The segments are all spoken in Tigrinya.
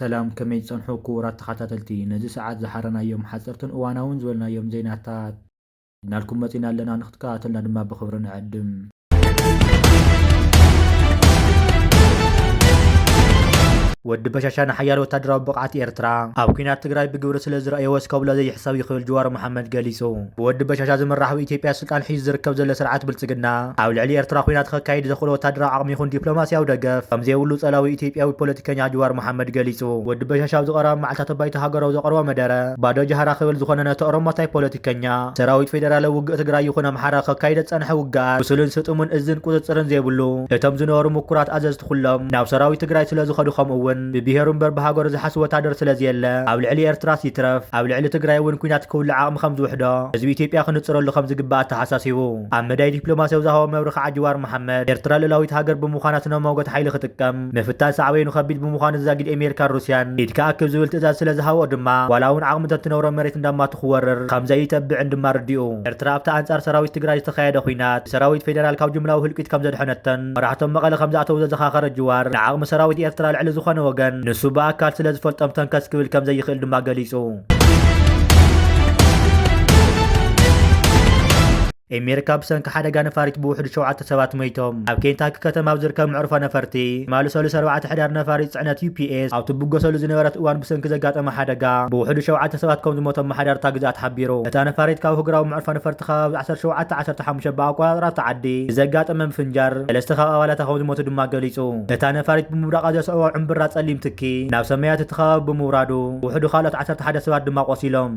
ሰላም፣ ከመይ ትጸንሑ ክቡራት ተኸታተልቲ? ነዚ ሰዓት ዝሓረናዮም ሓጸርትን እዋናውን ዝበልናዮም ዜናታት ሒዝናልኩም መጺና ኣለና፣ ንክትከታተልና ድማ ብኽብሪ ንዕድም። ወዲ በሻሻ ንሓያል ወታደራዊ ብቕዓት ኤርትራ ኣብ ኲናት ትግራይ ብግብሪ ስለ ዝረኣየዎ እስከብሎ ዘይሕሰብ እዩ ክብል ጅዋር መሓመድ ገሊጹ። ብወዲ በሻሻ ዝምራሕ ብኢትዮጵያ ስልጣን ሒዙ ዝርከብ ዘሎ ስርዓት ብልጽግና ኣብ ልዕሊ ኤርትራ ኲናት ከካይድ ዘኽእሎ ወታደራዊ ዓቕሚ ይኹን ዲፕሎማስያዊ ደገፍ ከም ዘይብሉ ጸላዊ ኢትዮጵያዊ ፖለቲከኛ ጅዋር መሓመድ ገሊጹ። ወዲ በሻሻ ኣብዚ ቀረባ መዓልታት ኣብ ባይቶ ሃገራዊ ዘቕረቦ መደረ፣ ባዶ ጃህራ ክብል ዝኾነ ነቲ ኦሮሞታይ ፖለቲከኛ፣ ሰራዊት ፌደራላዊ ውግእ ትግራይ ይኹን ኣምሓራ ከካይደ ዝጸንሐ ውግኣት ብሱልን ስጡምን እዝን ቁጽጽርን ዘይብሉ፣ እቶም ዝነበሩ ምኩራት ኣዘዝቲ ኩሎም ናብ ሰራዊት ትግራይ ስለ ዝኸዱ፣ ከምኡ እውን ብብሄሩ እምበር ብሃገሩ ዝሓስብ ወታደር ስለ ዘየለ፣ ኣብ ልዕሊ ኤርትራስ ይትረፍ ኣብ ልዕሊ ትግራይ እውን ኲናት ክውልዕ ዓቕሚ ከም ዝውሕዶ ህዝቢ ኢትዮጵያ ክንጽረሉ ከም ዝግባእ ኣተሓሳሲቡ። ኣብ መዳይ ዲፕሎማስያዊ ዝሃቦ መብርኺ ጅዋር መሓመድ፣ ኤርትራ ልእላዊት ሃገር ብምዃና ስነ መጎት ሓይሊ ክጥቀም ምፍታን ሳዕቤኑ ከቢድ ብምዃኑ፣ ዛጊድ ኣሜሪካን ሩስያን ኢድ ክኣክብ ዝብል ትእዛዝ ስለ ዝሃቦ ድማ፣ ዋላ እውን ዓቕሚ እንተትነብሮ መሬት እንዳማቱ ክወርር ከም ዘይተብዕን ድማ ኣረዲኡ። ኤርትራ ኣብቲ ኣንጻር ሰራዊት ትግራይ ዝተኻየደ ኲናት ሰራዊት ፌደራል ካብ ጅምላዊ ህልቂት ከም ዘድሐነተን መራሕቶም መቐለ ከም ዝኣተዉ ዘዘኻኸረ ጅዋር፣ ንዓቕሚ ሰራዊት ኤርትራ ልዕሊ ዝኾነ ወገን ንሱ ብኣካል ስለ ዝፈልጦም ተንከስ ክብል ከም ዘይኽእል ድማ ገሊጹ። ኣሜሪካ ብሰንኪ ሓደጋ ነፋሪት ብውሕዱ ሸውዓተ ሰባት ሞይቶም። ኣብ ኬንታኪ ከተማ ኣብ ዝርከብ መዕርፎ ነፈርቲ ትማሊ ሰሉስ ኣርባዕተ ሕዳር ነፋሪት ጽዕነት ዩ ፒ ኤስ ኣብ ትብገሰሉ ዝነበረት እዋን ብሰንኪ ዘጋጠመ ሓደጋ ብውሕዱ ሸውዓተ ሰባት ከም ዝሞቶም ኣመሓዳሪ እታ ግዝኣት ሓቢሩ። እታ ነፋሪት ካብ ኣህጉራዊ መዕርፎ ነፈርቲ ከባቢ ዓሰርተ ሸውዓተ ዓሰርተ ሓሙሽተ ብኣቆጻጽራ እታ ዓዲ ብዘጋጠመ ምፍንጃር ሰለስተ ካብ ኣባላታ ከም ዝሞቱ ድማ ገሊጹ። እታ ነፋሪት ብምውዳቓ ዘስዐቦ ዕምብራ ጸሊም ትኪ ናብ ሰማያት እቲ ከባቢ ብምውራዱ ውሕዱ ካልኦት ዓሰርተ ሓደ ሰባት ድማ ቆሲሎም።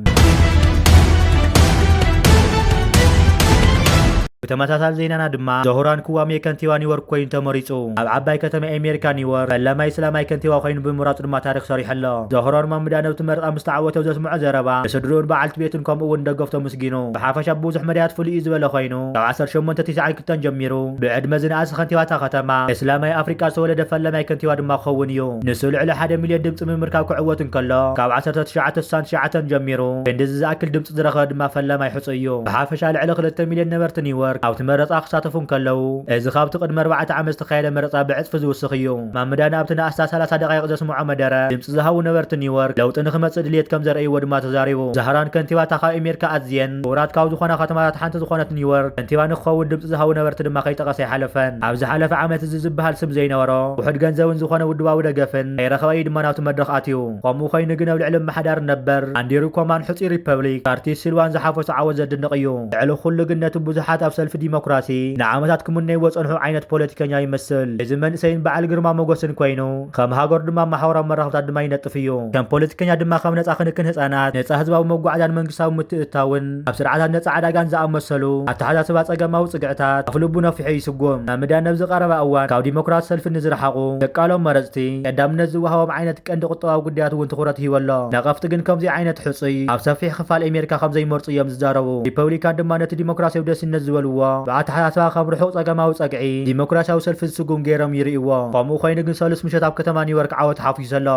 ብተመሳሳሊ ዜናና ድማ ዞህራን ክዋሜ ከንቲባ ኒውዮርክ ኮይኑ ተመሪጹ። ኣብ ዓባይ ከተማ ኣሜሪካ ኒውዮርክ ፈላማይ እስላማይ ከንቲባ ኮይኑ ብምምራጹ ድማ ታሪኽ ሰሪሑ ኣሎ። ዞህራን ማምዳኒ ኣብቲ መረጻ ምስ ተዓወተ ኣብ ዘስምዖ ዘረባ፣ ንስድርኡን በዓልቲ ቤቱን ከምኡ እውን ደገፍቱ ኣመስጊኑ። ብሓፈሻ ብብዙሕ መዳያት ፍሉይ እዩ ዝበለ ኮይኑ፣ ካብ ዓሰርተ ሸሞንተ ተስዓን ክልተን ጀሚሩ ብዕድመ ዝነኣሰ ከንቲባ እታ ከተማ፣ እስላማይ ኣፍሪቃ ዝተወለደ ፈላማይ ከንቲባ ድማ ክኸውን እዩ። ንሱ ልዕሊ ሓደ ሚልዮን ድምጺ ብምርካብ ክዕወት እንከሎ፣ ካብ ዓሰርተ ትሽዓተ ስሳን ትሽዓተን ጀሚሩ ክንድዚ ዝኣክል ድምጺ ዝረኸበ ድማ ፈላማይ ሕጹይ እዩ። ብሓፈሻ ልዕሊ ክልተ ሚልዮን ነበርቲ ኒውዮርክ ኣብቲ መረጻ ክሳተፉ እንከለዉ፣ እዚ ካብቲ ቅድሚ ኣርባዕተ ዓመት ዝተኻየደ መረጻ ብዕጽፊ ዝውስኽ እዩ። ማምዳኒ ኣብቲ ንኣስታት ሰላሳ ደቓይቕ ዘስምዖ መደረ፣ ድምጺ ዝሃቡ ነበርቲ ኒውዮርክ ለውጢ ንኽመጽእ ድልየት ከም ዘርእይዎ ድማ ተዛሪቡ። ዛህራን ከንቲባ እታ ካብ ኣሜሪካ ኣዝየን ክቡራት ካብ ዝኾና ከተማታት ሓንቲ ዝኾነት ኒውዮርክ ከንቲባ ንክኸውን ድምጺ ዝሃቡ ነበርቲ ድማ ከይጠቐሰ ኣይሓለፈን። ኣብ ዝሓለፈ ዓመት እዚ ዝበሃል ስም ዘይነበሮ ውሑድ ገንዘብን ዝኾነ ውድባዊ ደገፍን ከይረኸበ እዩ ድማ ናብቲ መድረኽ ኣትዩ። ከምኡ ኮይኑ ግን ኣብ ልዕሊ ኣመሓዳሪ ነበር ኣንድሪው ኮማን ሕጹይ ሪፐብሊክ ፓርቲ ሲልዋን ዝሓፈሶ ዓወት ዘድንቕ እዩ። ልዕሊ ኩሉ ግን ነቲ ብዙሓት ኣብ ሰልፊ ዲሞክራሲ ንዓመታት ክምነይዎ ዝጸንሑ ዓይነት ፖለቲከኛ ይመስል። እዚ መንእሰይን በዓል ግርማ ሞገስን ኮይኑ፣ ከም ሃገሩ ድማ ማሕበራዊ መራኸብታት ድማ ይነጥፍ እዩ። ከም ፖለቲከኛ ድማ ከም ነጻ ክንክን ህጻናት፣ ነጻ ህዝባዊ መጓዓዝያን መንግስታዊ ምትእትታውን፣ ኣብ ስርዓታት ነጻ ዕዳጋን ዝኣመሰሉ ኣተሓሳስባ ጸገማዊ ጽግዕታት ኣፍ ልቡ ነፊሑ ይስጉም። ማምዳኒ ኣብዚ ቀረባ እዋን ካብ ዲሞክራት ሰልፊ ንዝረሓቑ ደቃሎም መረጽቲ ቀዳምነት ዝወሃቦም ዓይነት ቀንዲ ቁጠባዊ ጉዳያት እውን ትኹረት ይህቦ ኣሎ። ነቐፍቲ ግን ከምዚ ዓይነት ሕጹይ ኣብ ሰፊሕ ክፋል ኣሜሪካ ከም ዘይመርጹ እዮም ዝዛረቡ። ሪፐብሊካን ድማ ነቲ ዲሞክራሲያዊ ደስነት ዝበልዎ ብኣተሓሳስባ ከም ርሑቕ ጸገማዊ ጸግዒ ዲሞክራሲያዊ ሰልፊ ዝስጉም ገይሮም ይርእይዎ። ከምኡ ኮይኑ ግን ሰሉስ ምሸት ኣብ ከተማ ኒውዮርክ ዓወት ሓፊሱ ኣሎ።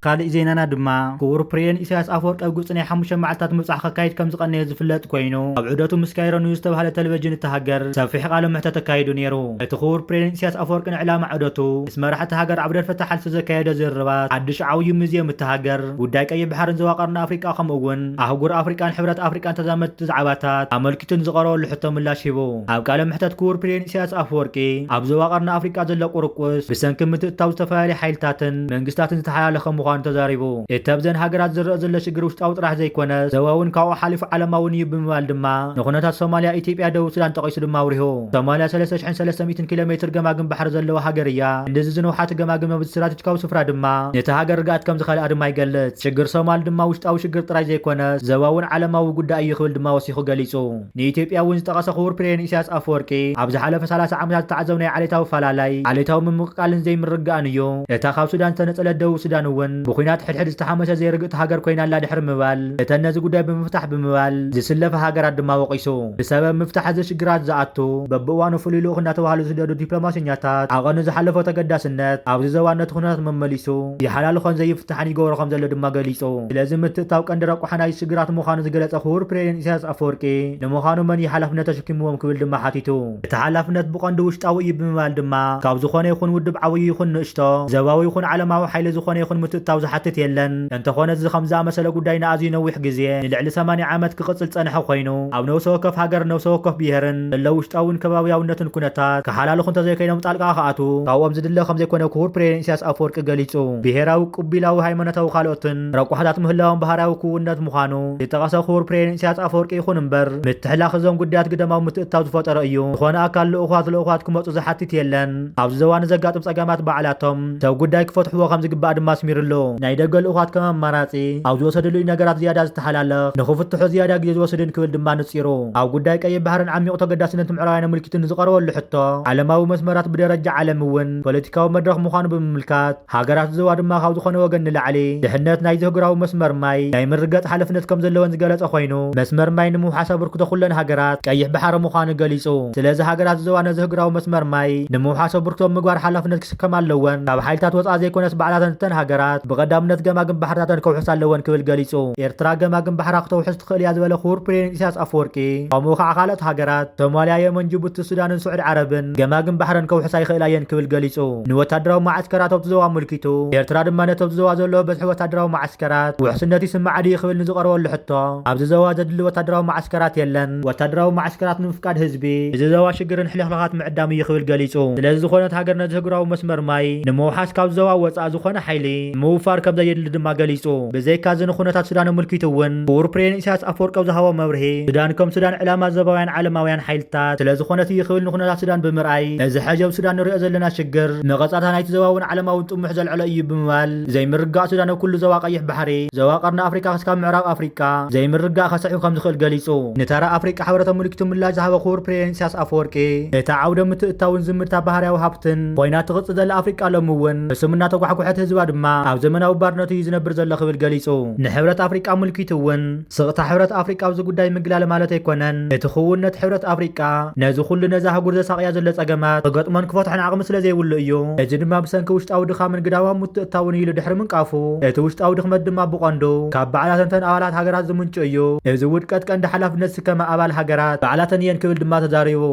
ካልእ ዜናና ድማ ክቡር ፕሬዚደንት ኢሳያስ ኣፈወርቂ ኣብ ግብጺ ናይ ሓሙሽተ መዓልታት ምብጻሕ ከካይድ ከም ዝቐነየ ዝፍለጥ ኮይኑ፣ ኣብ ዑደቱ ምስ ካይሮ ኒውስ ዝተባህለ ቴሌቪዥን እታ ሃገር ሰፊሕ ቃለ መሕተት ተካይዱ ነይሩ። እቲ ክቡር ፕሬዚደንት ኢሳያስ ኣፈወርቂ ንዕላማ ዑደቱ ምስ መራሕቲ ሃገር ዓብደል ፈታሕ ኣልሲሲ ዘካየዶ ዝርርባት ሓድሽ ዓብዩ ሙዝየም እታ ሃገር፣ ጉዳይ ቀይሕ ባሕርን ዞባ ቀርኒ ኣፍሪቃ ከምኡ እውን ኣህጉር ኣፍሪቃን ሕብረት ኣፍሪቃን ተዛመድቲ ዛዕባታት ኣመልኪቱ ንዝቐረበሉ ሕቶ ምላሽ ሂቡ። ኣብ ቃለ መሕተት ክቡር ፕሬዚደንት ኢሳያስ ኣፈወርቂ ኣብ ዞባ ቀርኒ ኣፍሪቃ ዘሎ ቁርቁስ ብሰንኪ ምትእትታው ዝተፈላለዩ ሓይልታትን መንግስታትን ዝተሓላለኸ ምዃኑ ተዛሪቡ። እቲ ኣብዘን ሃገራት ዝረአ ዘሎ ሽግር ውሽጣዊ ጥራሕ ዘይኮነስ ዞባውን ካብኡ ሓሊፉ ዓለማውን እዩ ብምባል ድማ ንኹነታት ሶማልያ፣ ኢትዮጵያ፣ ደቡብ ሱዳን ጠቒሱ ድማ ኣብሪሁ። ሶማልያ ሰለስተ ሽሕን ሰለስተ ሚእትን ኪሎ ሜትር ገማግም ባሕሪ ዘለዋ ሃገር እያ። ክንድዚ ዝነውሓት ገማግም ኣብ ስትራቴጂካዊ ስፍራ ድማ ነቲ ሃገር ርግኣት ከም ዝኸልኣ ድማ ይገልጽ። ሽግር ሶማል ድማ ውሽጣዊ ሽግር ጥራይ ዘይኮነስ ዞባውን ዓለማዊ ጉዳይ እዩ ክብል ድማ ወሲኹ ገሊጹ። ንኢትዮጵያ እውን ዝጠቐሰ ክቡር ፕሬዚደንት ኢሳያስ ኣፈወርቂ፣ ኣብ ዝሓለፈ ሰላሳ ዓመታት ዝተዓዘብናዮ ዓሌታዊ ፈላላይ፣ ዓሌታዊ ምምቕቃልን ዘይምርግጋእን እዩ። እታ ካብ ሱዳን ዝተነጸለት ደቡብ ሱዳን እውን ብኹናት ሕድሕድ ዝተሓመሰ ዘይርግእቲ ሃገር ኮይና ኣላ ድሕሪ ምባል፣ እተን ነዚ ጉዳይ ብምፍታሕ ብምባል ዝስለፋ ሃገራት ድማ ወቒሱ። ብሰበብ ምፍታሕ እዚ ሽግራት ዝኣቱ በብእዋኑ ፍሉይ ልኡኽ እናተባህሉ ዝስደዱ ዲፕሎማሰኛታት ዓቐኑ ዝሓለፎ ተገዳስነት ኣብዚ ዘዋን ነቲ ኩነታት መመሊሱ ይሓላልኾን ዘይፍታሕን ይገብሮ ከም ዘሎ ድማ ገሊጹ። ስለዚ ምትእታው ቀንዲ ረቋሓ ናይ ሽግራት ምዃኑ ዝገለጸ ክቡር ፕሬዚደንት ኢሳያስ ኣፈወርቂ ንምዃኑ መን እዩ ሓላፍነት ተሸኪምዎም ክብል ድማ ሓቲቱ። እቲ ሓላፍነት ብቐንዱ ውሽጣዊ እዩ ብምባል ድማ ካብ ዝኾነ ይኹን ውድብ ዓብዪ ይኹን ንእሽቶ፣ ዘባዊ ይኹን ዓለማዊ ሓይሊ ዝኾነ ይኹን ምትእታው ዝሓትት የለን። እንተኾነ እዚ ከም ዝኣመሰለ ጉዳይ ንኣዝዩ ነዊሕ ግዜ ንልዕሊ ሰማንያ ዓመት ክቕጽል ጸንሐ ኮይኑ ኣብ ነብሰ ወከፍ ሃገር ነብሰ ወከፍ ብሄርን ዘሎ ውሽጣውን ከባብያውነትን ኩነታት ክሓላልኹ እንተዘይከይኖም ጣልቃ ክኣቱ ካብኦም ዝድለ ከም ዘይኮነ ክቡር ፕሬዚደንት ኢሳያስ ኣፈወርቂ ገሊጹ። ብሄራዊ ቅቢላዊ ሃይማኖታዊ ካልኦትን ረቋሕታት ምህላዎም ባህርያዊ ክውንነት ምዃኑ ዝጠቐሰ ክቡር ፕሬዚደንት ኢሳያስ ኣፈወርቂ ይኹን እምበር ምትሕላኽ እዞም ጉዳያት ግደማዊ ምትእታው ዝፈጠረ እዩ። ዝኾነ ኣካል ልኡኻት ልኡኻት ክመጹ ዝሓትት የለን። ኣብዚ ዘዋን ዘጋጥም ጸገማት ባዕላቶም ሰብ ጉዳይ ክፈትሕዎ ከም ዝግባእ ድማ ኣስሚሩሉ። ናይ ደገ ልኡኻት ከም ኣማራጺ ኣብ ዝወሰድሉ እዩ ነገራት ዝያዳ ዝተሓላለኽ ንኽፍትሑ ዝያዳ ግዜ ዝወስድን ክብል ድማ ንጺሩ። ኣብ ጉዳይ ቀይሕ ባሕርን ዓሚቑ ተገዳስነት ምዕራባውያን ኣመልኪቱ ንዝቐረበሉ ሕቶ ዓለማዊ መስመራት ብደረጃ ዓለም እውን ፖለቲካዊ መድረኽ ምዃኑ ብምምልካት ሃገራት ዞባ ድማ ካብ ዝኾነ ወገን ንላዕሊ ድሕነት ናይ ዘህጉራዊ መስመር ማይ ናይ ምርጋጽ ሓላፍነት ከም ዘለወን ዝገለጸ ኮይኑ መስመር ማይ ንምውሓስ ኣበርክቶ ኩለን ሃገራት ቀይሕ ባሕሪ ምዃኑ ገሊጹ። ስለዚ ሃገራት ዞባ ነዚ ህጉራዊ መስመር ማይ ንምውሓስ ኣበርክቶ ምግባር ሓላፍነት ክስከማ ኣለወን። ካብ ሓይልታት ወጻኢ ዘይኮነስ ባዕላተን እተን ሃገራት ብቐዳምነት ገማግም ባሕርታተን ከውሕሳ ኣለወን ክብል ገሊጹ። ኤርትራ ገማግም ባሕራ ክተውሕስ ትኽእል እያ ዝበለ ክቡር ፕሬዚደንት ኢሳያስ ኣፈወርቂ ከምኡ ከዓ ካልኦት ሃገራት ሶማልያ፣ የመን፣ ጅቡቲ፣ ሱዳንን ስዑዲ ዓረብን ገማግም ባሕረን ከውሕሳ ይኽእላ እየን ክብል ገሊጹ። ንወታደራዊ መዓስከራት ኣብቲ ዞባ ኣመልኪቱ ኤርትራ ድማ ነቲ ኣብቲ ዞባ ዘሎ በዝሒ ወታደራዊ መዓስከራት ውሕስነት ይስምዓ ድዩ ክብል ንዝቐረበሉ ሕቶ ኣብዚ ዞባ ዘድሊ ወታደራዊ መዓስከራት የለን። ወታደራዊ መዓስከራት ንምፍቃድ ህዝቢ እዚ ዞባ ሽግርን ሕልኽላኻት ምዕዳም እዩ ክብል ገሊጹ። ስለዚ ዝኾነት ሃገር ነዚ ህጉራዊ መስመር ማይ ንምውሓስ ካብ ዞባ ወጻኢ ዝኾነ ሓይሊ ምውፋር ከም ዘየድሊ ድማ ገሊጹ። ብዘይካ እዚ ንኩነታት ሱዳን ኣመልኪቱ እውን ክቡር ፕሬዚደንት ኢሳያስ ኣፈወርቂ ኣብ ዝሃቦ መብርሂ ሱዳን ከም ሱዳን ዕላማ ዞባውያን ዓለማውያን ሓይልታት ስለ ዝኾነት እዩ ክብል ንኩነታት ሱዳን ብምርኣይ እዚ ሕጂ ኣብ ሱዳን ንሪኦ ዘለና ሽግር መቐጻታ ናይቲ ዞባውን ዓለማውን ጥሙሕ ዘልዕሎ እዩ ብምባል ዘይምርጋእ ሱዳን ኣብ ኩሉ ዞባ ቀይሕ ባሕሪ፣ ዞባ ቀርኒ ኣፍሪቃ ክስካብ ምዕራብ ኣፍሪቃ ዘይምርጋእ ከስዕብ ከም ዝኽእል ገሊጹ። ንታራ ኣፍሪቃ ሕብረት ኣመልኪቱ ምላሽ ዝሃበ ክቡር ፕሬዚደንት ኢሳያስ ኣፈወርቂ እቲ ዓውደ ምትእታውን ዝምድታ ባህርያዊ ሃብትን ኮይና ትቕጽል ዘላ ኣፍሪቃ ሎሚ እውን ብስም እናተጓሕጎሐት ህዝባ ድማ ኣብ ዘመናዊ ባርነት እዩ ዝነብር ዘሎ ክብል ገሊጹ። ንሕብረት ኣፍሪቃ ኣመልኪቱ እውን ስቕታ ሕብረት ኣፍሪቃ ኣብዚ ጉዳይ ምግላል ማለት ኣይኮነን። እቲ ክውንነት ሕብረት ኣፍሪቃ ነዚ ኩሉ ነዛ ኣህጉር ዘሳቕያ ዘሎ ጸገማት ክገጥሞን ክፈትሖን ዓቕሚ ስለ ዘይብሉ እዩ። እዚ ድማ ብሰንኪ ውሽጣዊ ድኻምን ግዳማዊ ምትእታውን ኢሉ ድሕሪ ምንቃፉ እቲ ውሽጣዊ ድኽመት ድማ ብቐንዱ ካብ ባዕላተን እተን ኣባላት ሃገራት ዝምንጩ እዩ። እዚ ውድቀት ቀንዲ ሓላፍነት ዝስከማ ኣባል ሃገራት ባዕላተን እየን ክብል ድማ ተዛሪቡ።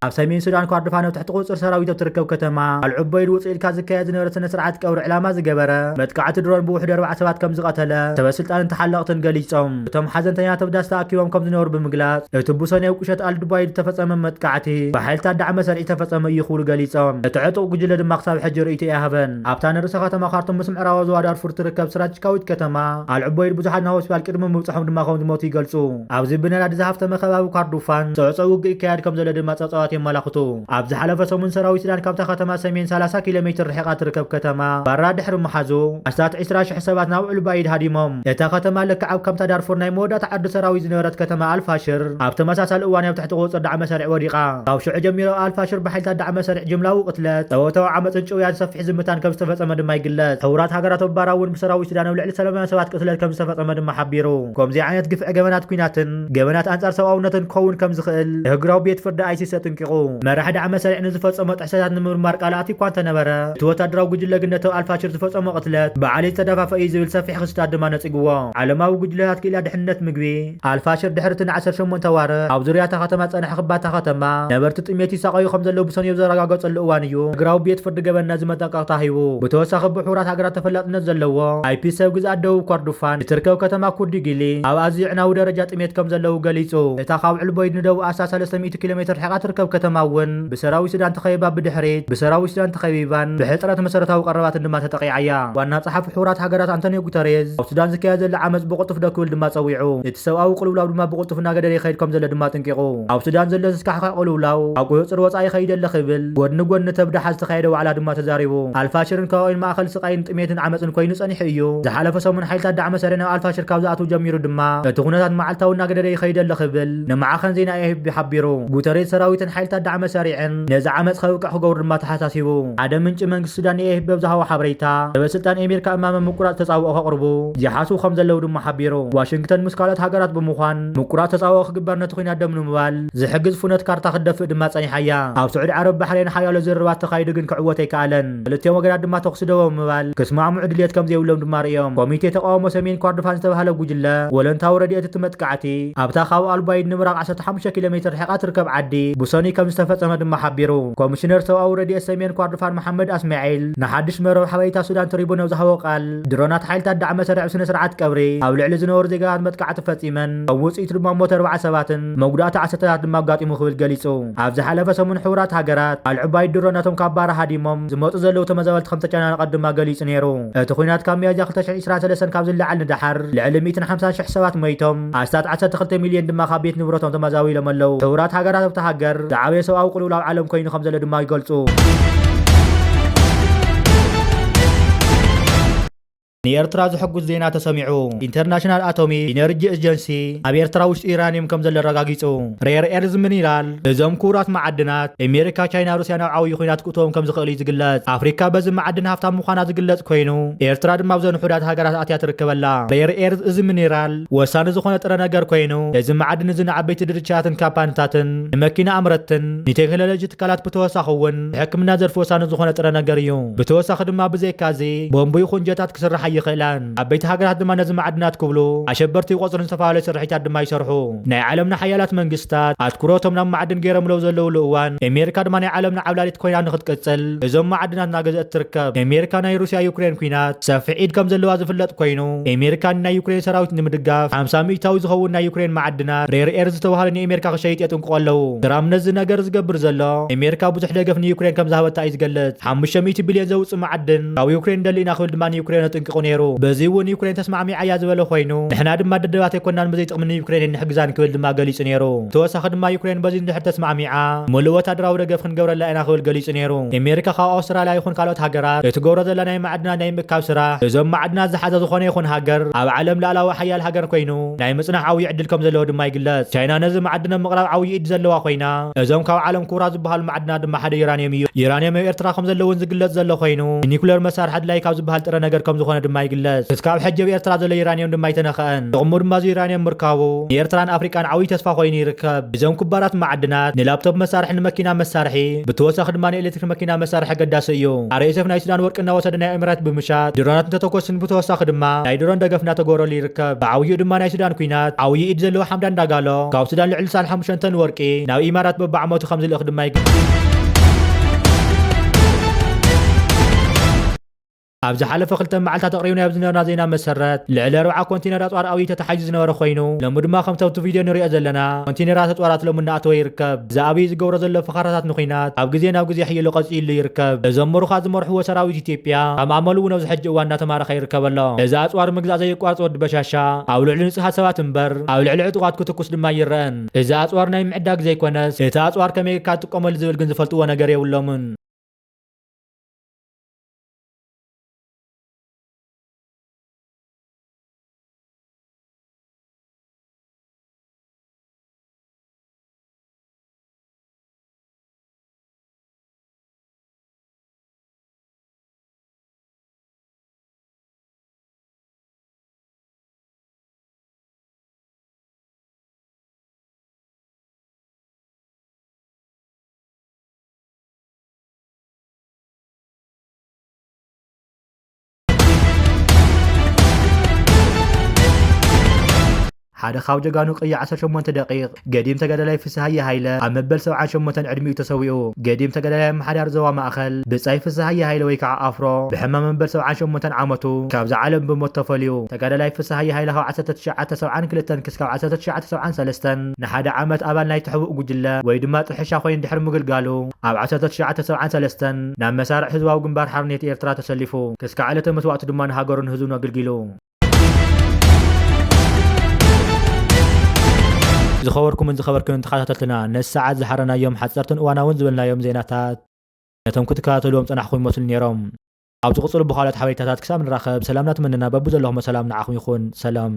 ኣብ ሰሜን ሱዳን ኮርዶፋን ኣብ ትሕቲ ቁጽጽር ሰራዊት ኣብ ትርከብ ከተማ ኣልዑቦይድ ውጽእ ኢልካ ዝካየድ ዝነበረ ስነ ስርዓት ቀብሪ ዕላማ ዝገበረ መጥቃዕቲ ድሮን ብውሕዱ ኣርባዕተ ሰባት ከም ዝቐተለ ሰበ ስልጣንን ተሓለቕትን ገሊጾም። እቶም ሓዘንተኛታት ኣብ ዳስ ተኣኪቦም ከም ዝነበሩ ብምግላጽ እቲ ብሰኑይ ኣብ ቁሸት ኣልዱባይድ ዝተፈጸመ መጥቃዕቲ ብሓይልታት ዳዕመ ሰርዒ ዝተፈጸመ እዩ ክብሉ ገሊጾም። እቲ ዕጡቕ ጉጅለ ድማ ክሳብ ሕጂ ርእይቶ ኣይሃበን። ኣብታ ንርእሰ ከተማ ካርቱም ምስ ምዕራባዊ ዞባ ዳርፉር ትርከብ ስትራቴጂካዊት ከተማ ኣልዑቦይድ ብዙሓት ናብ ሆስፒታል ቅድሚ ምብጽሖም ድማ ከም ዝሞቱ ይገልጹ። ኣብዚ ብነዳዲ ዝሃፍተመ ከባቢ ካርዱፋን ጽዕጹዕ ውግእ ይካየድ ከም ዘሎ ድማ ጸብጻባት የመላኽቱ። ኣብ ዝሓለፈ ሰሙን ሰራዊት ሱዳን ካብታ ከተማ ሰሜን ሰላሳ ኪሎ ሜትር ርሒቓ ትርከብ ከተማ ባራ ድሕሪ ምሓዙ ኣስታት ዕስራ ሽሕ ሰባት ናብ ዑልባይድ ሃዲሞም። እታ ከተማ ልክዕ ኣብ ከምታ ዳርፉር ናይ መወዳእታ ዓዲ ሰራዊት ዝነበረት ከተማ ኣልፋሽር ኣብ ተመሳሳሊ እዋን ኣብ ትሕቲ ቁጽጽር ዳዕመ ሰርዒ ወዲቓ። ካብ ሽዑ ጀሚሩ ኣብ ኣልፋሽር ብሓይልታት ዳዕመ ሰርዒ ጅምላዊ ቅትለት፣ ጸወታዊ ዓመጽን ጭውያን ሰፊሕ ዝምታን ከም ዝተፈጸመ ድማ ይግለጽ። ሕቡራት ሃገራት ኣብ ባራዊ እውን ብሰራዊት ሱዳን ኣብ ልዕሊ ሰላማውያን ሰባት ቅትለት ከም ዝተፈጸመ ድማ ሓቢሩ። ከምዚ ዓይነት ግፍዒ ገበናት ኲናትን ገበናት ኣንጻር ሰብኣውነትን ክኸውን ከም ዝኽእል ንህጉራዊ ቤት ፍርዲ ኣይሲሲ ኣጠንቂቑ። መራሒ ዳዕመ ሰርዒ ንዝፈጸሞ ጥሕሰታት ንምምርማር ቃል ኣትዩ እኳ እንተነበረ፣ እቲ ወታደራዊ ጉጅለ ግን ነቲ ኣብ ኣልፋሽር ዝፈጸሞ ቅትለት ብዓሌት ዝተደፋፈአ እዩ ዝብል ሰፊሕ ክስታት ድማ ነጺግዎ። ዓለማዊ ጉጅለታት ክኢላ ድሕንነት ምግቢ ኣልፋሽር ድሕሪ እቲ ንዓሰርተ ሸሞንተ ኣዋርሕ ኣብ ዙርያ እታ ከተማ ዝጸንሐ ክባታ ከተማ ነበርቲ ጥሜት ይሳቐዩ ከም ዘለዉ ብሰንዮ ዘረጋገጸሉ እዋን እዩ። ህጉራዊ ቤት ፍርዲ ገበን ነዚ መጠንቀቕታ ሂቡ። ብተወሳኺ ብሕቡራት ሃገራት ተፈላጥነት ዘለዎ ኣይፒ ሰብ ግዝኣት ደቡብ ኮርዶፋን እትርከብ ከተማ ኩርዲ ጊሊ ኣብ ኣዝዩ ኣዕናዊ ደረጃ ጥሜት ከም ዘለዉ ገሊጹ። እታ ካብ ዕልቦይድ ንደቡብ ኣስታት ሰለስተ ሚእቲ ኪሎ ሜትር ርሒቓ ትርከብ ከተማ እውን ብሰራዊት ሱዳን ተኸቢባ ብድሕሪት ብሰራዊት ሱዳን ተኸቢባን ብሕጽረት መሰረታዊ ቀረባትን ድማ ተጠቒዓ እያ። ዋና ጸሓፊ ሕቡራት ሃገራት ኣንቶኒዮ ጉተሬዝ ኣብ ሱዳን ዝካየድ ዘሎ ዓመጽ ብቕልጡፍ ደው ክብል ድማ ጸዊዑ። እቲ ሰብኣዊ ቅልውላው ድማ ብቕልጡፍ እናገደደ ይኸይድ ከም ዘሎ ድማ ኣጠንቂቑ። ኣብ ሱዳን ዘሎ ዘስካሕክሕ ቅልውላው ኣብ ቁጽጽር ወጻኢ ይኸይድ ኣሎ ክብል ጎድኒ ጎድኒ ተብዳሓ ዝተኻየደ ዋዕላ ድማ ተዛሪቡ። ኣልፋሽርን ከባቢኡን ማእከል ስቓይን ጥሜትን ዓመጽን ኮይኑ ጸኒሑ እዩ። ዝሓለፈ ሰሙን ሓይልታት ዳዕመ ሰርዒ ናብ ኣልፋሽር ካብ ዝኣትዉ ጀሚሩ ድማ እቲ ኩነታት መዓልታዊ እናገደደ ይኸይድ ኣሎ ክብል ንማዕኸን ዜና ኤ ኤፍ ፒ ሓቢሩ። ጉተሬዝ ሰራዊትን ሓይልታት ዳዕመ ሰሪዐን ነዚ ዓመፅ ከብቅዕ ክገብሩ ድማ ተሓሳሲቡ። ሓደ ምንጪ መንግስቲ ሱዳን ኤኤፍፒ ኣብ ዝሃቦ ሓበሬታ፣ ሰበስልጣን ኣሜሪካ እማመ ምቁራፅ ተፃብኦ ከቕርቡ ዝሓስቡ ከም ዘለዉ ድማ ሓቢሩ። ዋሽንግተን ምስ ካልኦት ሃገራት ብምዃን ምቁራፅ ተፃብኦ ክግበር ነቲ ኲናት ደው ንምባል ዝሕግዝ ፍኖት ካርታ ክትደፍእ ድማ ጸኒሓ እያ። ኣብ ስዑዲ ዓረብ ባሕሬን ሓያሎ ዝርርባት ተኻይዱ ግን ክዕወት ኣይከኣለን። ክልቲኦም ወገናት ድማ ተኹሲ ደው ብምባል ክስማዕምዑ ድልየት ከም ዘይብሎም ድማ ርእዮም። ኮሚቴ ተቃውሞ ሰሜን ኮርዶፋን ዝተባህለ ጉጅለ ወለንታዊ ረድኤት እቲ መጥቃዕቲ ኣብታ ካብ ኣልባይድ ንምብራቕ ዓሰርተ ሓሙሽተ ኪሎ ሜትር ርሒቓ ትርከብ ዓዲ ብሰኑይ ከም ዝተፈጸመ ድማ ሓቢሩ። ኮሚሽነር ሰብኣዊ ረድኤት ሰሜን ኮርዶፋን መሓመድ ኣስማዒል ንሓድሽ መርበብ ሓበሬታ ሱዳን ትሪቡን ኣብ ዝሃቦ ቃል፣ ድሮናት ሓይልታት ዳዕመ ሰሪዕ ስነ ስርዓት ቀብሪ ኣብ ልዕሊ ዝነበሩ ዜጋታት መጥቃዕቲ ፈጺመን፣ ከም ውጽኢቱ ድማ ሞት ኣርባዕተ ሰባትን መጉዳእቲ ዓሰርተታት ድማ ኣጋጢሙ ክብል ገሊጹ። ኣብ ዝሓለፈ ሰሙን ሕቡራት ሃገራት ኣልዑባይድ ድሮናቶም ካብ ባራ ሃዲሞም ዝመጹ ዘለዉ ተመዛበልቲ ከም ተጨናነቐት ድማ ገሊጹ ነይሩ። እቲ ኲናት ካብ ሚያዝያ ክልተ ሽሕን ዕስራን ሰለስተን ካብ ዝለዓል ንደሓር ልዕሊ ሚእትን ሓምሳን ሽሕ ሰባት ሞይቶም፣ ኣስታት ዓሰርተ ክልተ ሚልዮን ድማ ካብ ቤት ንብረቶም ተመዛዊሎም ኣለዉ። ሕቡራት ሃገራት ኣብታ ሃገር ዝዓበየ ሰብኣዊ ቅልውላው ዓለም ኮይኑ ከም ዘሎ ድማ ይገልጹ። ንኤርትራ ዝሕጉስ ዜና ተሰሚዑ። ኢንተርናሽናል ኣቶሚክ ኢነርጂ ኤጀንሲ ኣብ ኤርትራ ውሽጢ ዩራኒየም ከም ዘሎ ኣረጋጊጹ። ሬር ኤርዝ ሚኒራል፣ እዞም ክቡራት መዓድናት ኣሜሪካ፣ ቻይና፣ ሩስያ ናብ ዓብዪ ኲናት ክእትዎም ከም ዝኽእል እዩ ዝግለጽ። ኣፍሪካ በዚ መዓድን ሃብታም ምዃና ዝግለጽ ኮይኑ፣ ኤርትራ ድማ ኣብዘን ውሑዳት ሃገራት ኣትያ ትርከበላ። ሬር ኤርዝ እዚ ሚኒራል ወሳኒ ዝኾነ ጥረ ነገር ኮይኑ፣ እዚ መዓድን እዚ ንዓበይቲ ድርጅታትን ካምፓኒታትን፣ ንመኪና ኣምረትን፣ ንቴክኖሎጂ ትካላት ብተወሳኺ እውን ንሕክምና ዘርፊ ወሳኒ ዝኾነ ጥረ ነገር እዩ። ብተወሳኺ ድማ ብዘይካ እዚ ቦምቡ ይኹን ጀታት ክስራሕ ኣይኽእላን። ዓበይቲ ሃገራት ድማ ነዚ መዓድናት ክብሉ ኣሸበርቲ ይቆጽሩን ዝተፈላለዩ ስርሒታት ድማ ይሰርሑ። ናይ ዓለምና ሓያላት መንግስታት ኣትኩሮቶም ናብ መዓድን ገይሮምለው ዘለውሉ እዋን፣ ኣሜሪካ ድማ ናይ ዓለምና ዓብላሊት ኮይና ንኽትቅጽል እዞም መዓድናት እናገዝአት ትርከብ። ኣሜሪካ ናይ ሩስያ ዩክሬን ኲናት ሰፊሕ ኢድ ከም ዘለዋ ዝፍለጥ ኮይኑ፣ ኣሜሪካ ንናይ ዩክሬን ሰራዊት ንምድጋፍ ሓምሳ ሚእታዊ ዝኸውን ናይ ዩክሬን መዓድናት ሬር ኤርዝ ዝተባህለ ንኣሜሪካ ክሸይጥ የጥንቅቖ ኣለዉ። ትራምፕ ነዚ ነገር ዝገብር ዘሎ፣ ኣሜሪካ ብዙሕ ደገፍ ንዩክሬን ከም ዝሃበታ እዩ ዝገልጽ። ሓሙሽተ ሚእቲ ቢልዮን ዘውጽእ መዓድን ካብ ዩክሬን ንደሊ ኢና ክብል ድማ ንዩክሬን ኣጠንቂቑ ነይሩ። በዚ እውን ዩክሬን ተስማዕሚዓ እያ ዝበለ ኮይኑ፣ ንሕና ድማ ደደባት ኣይኮናን፣ ብዘይ ጥቕሚ ንዩክሬን ንሕግዛን ክብል ድማ ገሊጹ ነይሩ። ተወሳኺ ድማ ዩክሬን በዚ እንድሕር ተስማዕሚዓ፣ ምሉእ ወታደራዊ ደገፍ ክንገብረላ ኢና ክብል ገሊጹ ነይሩ። ኣሜሪካ ካብ ኣውስትራልያ ይኹን ካልኦት ሃገራት እትገብሮ ዘላ ናይ መዓድናት ናይ ምእካብ ስራሕ፣ እዞም መዓድናት ዝሓዘ ዝኾነ ይኹን ሃገር ኣብ ዓለም ላዕላዊ ሓያል ሃገር ኮይኑ ናይ ምጽናሕ ዓብዪ ዕድል ከም ዘለዎ ድማ ይግለጽ። ቻይና ነዚ መዓድን ኣብ ምቕራብ ዓብዪ ኢድ ዘለዋ ኮይና፣ እዞም ካብ ዓለም ክቡራት ዝበሃሉ መዓድናት ድማ ሓደ ዩራኒየም እዩ። ዩራኒየም ኣብ ኤርትራ ከም ዘሎ እውን ዝግለጽ ዘሎ ኮይኑ፣ ንኒኩለር መሳርሒ ኣድላይ ካብ ዝበሃል ጥረ ነገር ከም ዝኾነ ድማ ይግለጽ። ክስካብ ሕጂ ኣብ ኤርትራ ዘሎ ዩራኒየም ድማ ኣይተነኽአን። ጥቕሙ ድማ እዚ ዩራኒየም ምርካቡ ንኤርትራን ኣፍሪቃን ዓብዪ ተስፋ ኮይኑ ይርከብ። እዞም ክባራት መዓድናት ንላፕቶፕ መሳርሒ፣ ንመኪና መሳርሒ፣ ብተወሳኺ ድማ ንኤሌክትሪክ መኪና መሳርሒ ኣገዳሲ እዩ። ኣር ኤስ ኤፍ ናይ ሱዳን ወርቂ እናወሰደ ናብ ኤምሬት ብምሻጥ ድሮናት እንተተኮስን ብተወሳኺ ድማ ናይ ድሮን ደገፍ እናተገበረሉ ይርከብ። ብዓብይኡ ድማ ናይ ሱዳን ኲናት ዓብዪ ኢድ ዘለዎ ሓምዳን ዳጋሎ ካብ ሱዳን ልዕሊ ስሳን ሓሙሽተን ቶን ወርቂ ናብ ኢማራት በብዓመቱ ከም ዝልእኽ ድማ ይግለጽ። ኣብ ዝሓለፈ ክልተ መዓልታት ኣቕሪብናዮ ኣብ ዝነበርና ዜና መሰረት፣ ልዕሊ ኣርብዓ ኮንቴነር ኣጽዋር ዓብዪ ተታሒዙ ዝነበረ ኮይኑ፣ ሎሚ ድማ ከምቲ ኣብቲ ቪድዮ ንሪኦ ዘለና ኮንቴነራት ኣጽዋራት ሎሚ እናኣተወ ይርከብ። እዚ ኣብይ ዝገብሮ ዘሎ ፈኸራታት ንኹናት ካብ ግዜ ናብ ግዜ ሕይሎ ቀጺሉ ይርከብ። እዞም ምሩኻት ዝመርሕዎ ሰራዊት ኢትዮጵያ ከም ኣመሉ እውን ኣብዚ ሕጂ እዋን እናተማረኸ ይርከብ ኣሎ። እዚ ኣጽዋር ምግዛእ ዘየቋርጽ ወዲ በሻሻ ኣብ ልዕሊ ንጹሃት ሰባት እምበር ኣብ ልዕሊ ዕጡቓት ክትኩስ ድማ ኣይረአን። እዚ ኣጽዋር ናይ ምዕዳግ ዘይኮነስ እቲ ኣጽዋር ከመይ ጌርካ ትጥቀመሉ ዝብል ግን ዝፈልጥዎ ነገር የብሎምን። ሓደ ካብ ጀጋኑ ቅያ ዓሰርተ ሸሞንተ ደቂቕ፣ ገዲም ተጋዳላይ ፍስሃየ ሃይለ ኣብ መበል ሰብዓን ሸሞንተን ዕድሚኡ ተሰዊኡ። ገዲም ተጋዳላይ ኣመሓዳሪ ዞባ ማእኸል ብጻይ ፍስሃየ ሃይለ ወይ ከዓ ኣፍሮ ብሕማም መበል ሰብዓን ሸሞንተን ዓመቱ ካብዛ ዓለም ብሞት ተፈልዩ። ተጋዳላይ ፍስሃየ ሃይለ ካብ ዓሰርተ ትሽዓተ ሰብዓን ክልተን ክስካብ ዓሰርተ ትሽዓተ ሰብዓን ሰለስተን ንሓደ ዓመት ኣባል ናይቲ ሕቡእ ጉጅለ ወይ ድማ ጥሕሻ ኮይኑ ድሕሪ ምግልጋሉ፣ ኣብ ዓሰርተ ትሽዓተ ሰብዓን ሰለስተን ናብ መሳርዕ ህዝባዊ ግንባር ሓርነት ኤርትራ ተሰሊፉ። ክስካዕ ዕለተ መስዋእቱ ድማ ንሃገሩን ህዝቡን ኣገልጊሉ። ዝኸበርኩምን ዝኸበርክን ተኸታተልትና፣ ነዚ ሰዓት ዝሓረናዮም ሓጸርትን እዋናውን ዝበልናዮም ዜናታት ነቶም ክትከታተልዎም ጸናሕኩም ይመስሉ ነይሮም። ኣብ ዝቕጽሉ ብኻልኦት ሓበሬታታት ክሳብ ንራኸብ፣ ሰላምና ትምንና፣ በብዘለኹሞ ሰላም ንዓኹም ይኹን። ሰላም።